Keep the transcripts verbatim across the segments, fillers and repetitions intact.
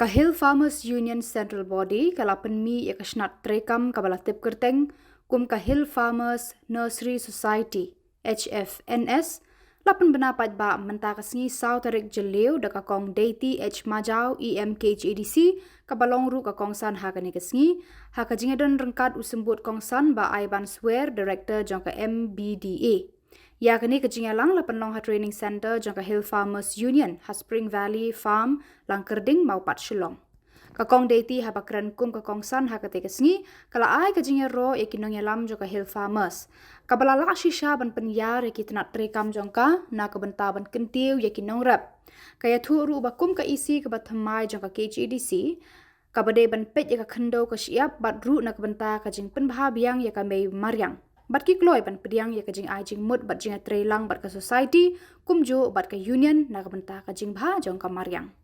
Ka Hill Farmers Union Central Body ka la pynmih ïa ka shnat treikam kaba la tip kyrteng kum ka Hill Farmers Nursery Society, H F N S, la pynbna paidbah mynta ka sngi saw tarik Jylliew da ka Kong Deiti H Majaw, E M K H A D C, kaba long ruh ka kongsan ha kane ka sngi, ha ka jingïadon ryngkat u symbud kongsan Bah Aiban Swer, Director jong ka M B D A. Ïa kane ka jingïalang la pynlong ha Training Centre jong ka Hill Farmers Union ha Spring Valley Farm, Langkyrding, Mawpat, Shillong. Ka Kong Deiti haba kren kum ka kongsan ha kata ka sngi, ka la ai ka jingïaroh ïa ki nongïalam jong ka Hill Farmers, kaba la lah shisha ban pynïar ïa ki tnat treikam jong ka na ka bynta ban kyntiew ïa ki nongrep. Ka ïathuh ruh ba kum ka E C kaba thymmai jong ka K H A D C, kaba dei ban peit ïa ka khyndew ka shyiap bad ruh na ka bynta ka jingpynbha biang ïa ka mei mariang bad ki kloi ban pdiang ïa ka jingai jingmut bad jingïatreilang bad ka society kumjuh bad ka union na ka bynta ka jingbha jong ka mariang.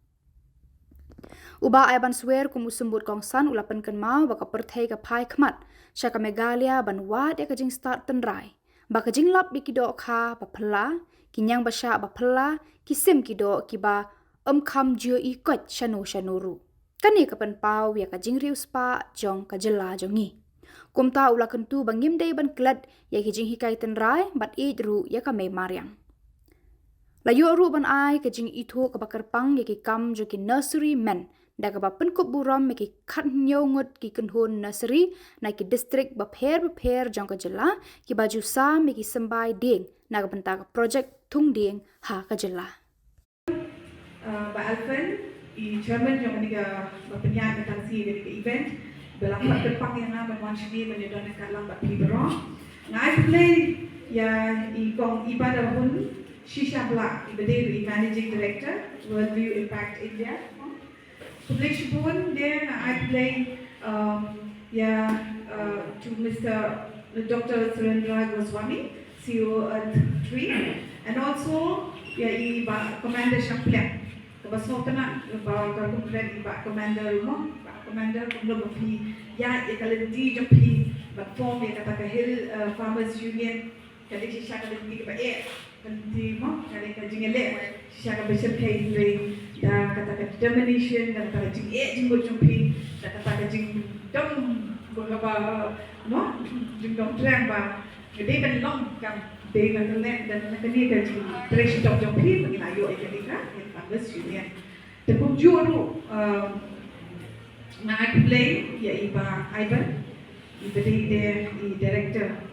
U Bah Aiban Swer kum u symbud kongsan u la pynkynmaw ba ka pyrthei ka phai khmat sha ka Meghalaya ban wad ïa ka jingstad tynrai, ba ka jinglap ïa ki dohkha ba phylla, ki ñiang ba shah ba phylla, ki sim ki doh kiba ym kham jia i koit shano shano ruh. Kane ka pynpaw ïa ka jingriewspah jong ka jylla jong ngi. Kumta u la kyntu ba ngim dei ban klet ïa ki jinghikai tynrai bad ïeit ruh ïa ka mei mariang. La ïoh ruh ban ai ka jingithuh kaba kyrpang ïa ki kam jong ki nursery men, da kaba pynkup burom ïa ki khathynñiew ngut ki kynhun nursery na ki distrik bapher bapher jong ka jylla, kiba ju sam ïa ki symbai dieng na ka bynta ka projek thung dieng ha ka jylla. Uh, Bah Alfan, i chairman jong kane ka, ba pynïaid kane ka event, ba la pat kyrpang ïa nga ban wan shane ban ïadon ryngkat lang bad phi baroh. Nga ai khublei ïa i Kong Iba Dahun Shisha Blah, iba dei i Managing Director, Worldview Impact India. Khublei shibun, de nga ai khublei, um, ïa, uh, to Mister Doctor Surendra Goswami, C E O Earth Tree, and also ïa i Bah Commander Shampliang. Kaba sngewtynnat ba ka kum kren i Bah Commander mo, Bah Commander, kumno ba phi ïaid ïa ka lynti jong phi ban form ïa kata ka Hill, uh, Farmers Union. Ka dei shisha ka lynti kaba eh, ka lynti mo, ka dei ka jingïaleh shisha kaba shyrkhei, hynrei da kata ka determination, da kata ka jingeh jingmut jong phi, da kata ka jingdom ba kaba mo, jingdom triang ba ka dei ban long, kam dei na kane, da na kane ka jingtrei shitom jong phi ba ngi la ïoh ïa kane ka Hill Farmers Union. Te kumjuh ruh, um, nga ai khublei ïa i Bah Aiban, iba dei de i Director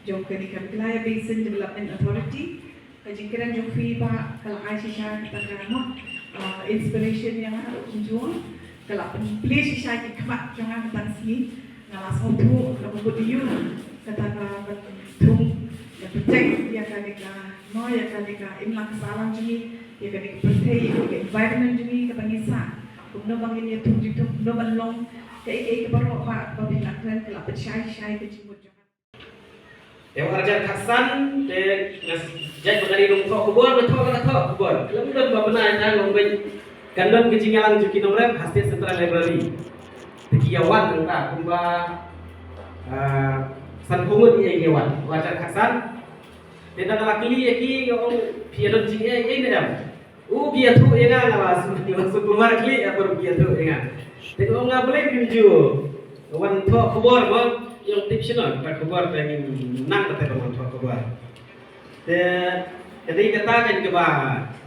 jong kane ka Meghalaya Basin Development Authority. Ka jingkren jong phi bah ka la ai shisha kata ka, uh, inspiration ïa nga ruh kumjuh. Ka la pynplie shisha ki khmat jong nga kata ka sngi. Nga la sngewthuh ka mut ïa u kata ka ban thung, ban protect ïa kane ka, mo, ïa kane ka imlang ka sahlang jong ngi, ïa kane ka pyrthei, ïa kane ka environment jong ngi kaba ngi sah. Kumno ba ngin ïa thung jingthung, kumno ban long kaei kaei kaba baroh ba, ba phi la kren, ka la pynshai shai ka jingmut jong nga. Te arhajar khatsan, te nga jait ba nga dei nongthoh khubor, nga thoh, nga thoh khubor. Khlem don ba bnai tang long beit. Kan don ka jingïalang jong ki nongrep ha State Central Library. Te ki ïa wan nangta kumba, ah, sanphew ngut ïa ki ïa wan. Arhajar khatsan. Te da nga la kylli ïa ki, nga ong phi ïa don jingeh ei ne em. U ki ïathuh ïa nga, nga la shu, nga la shu kulmar kylli ïa por ki ïathuh ïa nga. Te nga ong nga balei phim ju wan thoh khubor mo, ïong tip shano kata khubor, te ngim nang kata ka wan thoh khubor. Te ka dei kata kan kaba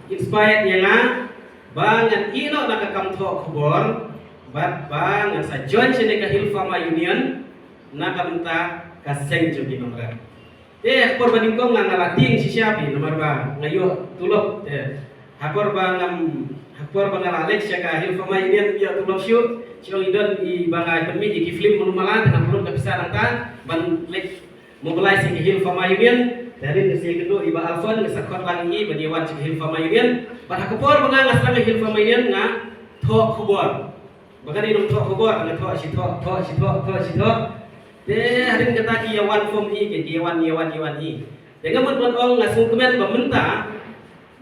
inspired ïa nga ba ngan ïeh noh na ka kam thoh khubor bad ba ngan sa join shane ka Hill Farmer Union na ka bynta ka seng jong ki nongrep. Te ha ka por ba nyngkong nga, nga la tieng shisha phi namar ba nga ïoh tulop. Te ha ka por ba ngam, ha ka por ba nga la leit sha ka Hill Farmer Union ïoh tulop shuh. Shu ong i don i ba nga pynmih ïa ki film mano mala, te nga pynlut ka pisa nangta ban leit mobilize ïa ka Hill Farmer Union. Te hadien nga sa ïakynduh i bah Alfon, nga sa khot lang ïa i ban ïa wan sha ka Hill Farmer Union. Bad ha ka por ba nga, nga sdang ha Hill Farmer Union nga thoh khubor. Ba ka dei nongthoh khubor, nga thoh shi thoh, thoh shi thoh, thoh shi thoh. Te hadien kata ki ïa wan form hi, ki ïa wan, ïa wan, ïa wan hi. Te nga mut ban ong nga sngewkmen ba mynta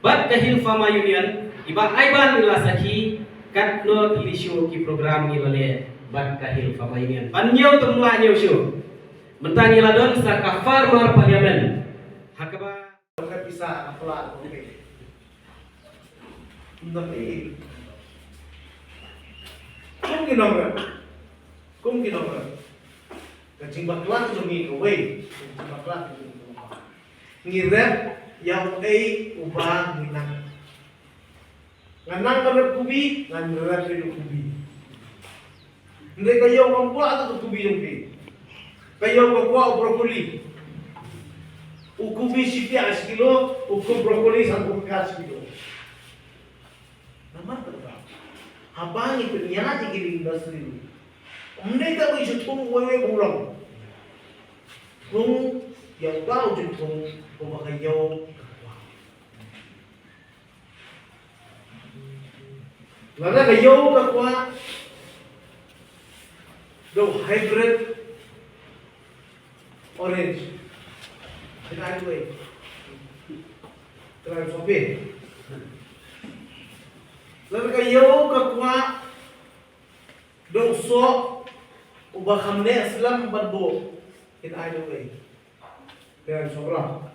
bad ka Hill Farmer Union, i bah Aiban i la sakhi katno tylli shuh ki program ngi la leh bad ka Hill Farmer Union. Ban ñiew te ym lah ñiew shuh. Mynta ngi la don sa ka Farmer Parliament. Ha kaba Ka pisa ka pla ko ke. Ndo e. Ki nongrep. Kum ki nongrep. Ka jingbakla ka jong ngi kawei. Ka jingbakla ka jong ngi kawei. Ngi rep ïa uei uba ngi nang. Nga nang ka rep kubi, ngan rep ïa u kubi. Hynrei ka ïew kam kwah ka kubi jong phi. Ka ïew ka kwah u broccoli. U kubi shi phew shi kilo, u kubi broccoli san phew shi kilo. Namar kata, haba ngi pynïaid ïa ki industry ruh, ym dei tang ba ngi shu thung uwei uwei u long. Thung ïa uta u jingthung uba ka ïew ka kwah. Lada ka ïew ka kwah da u hybrid orange, phin ai uwei? Try sohpin. Lada ka ïew ka kwah da u soh uba kham neh slem bad buh, phin ai uwei? Phin ai sohra.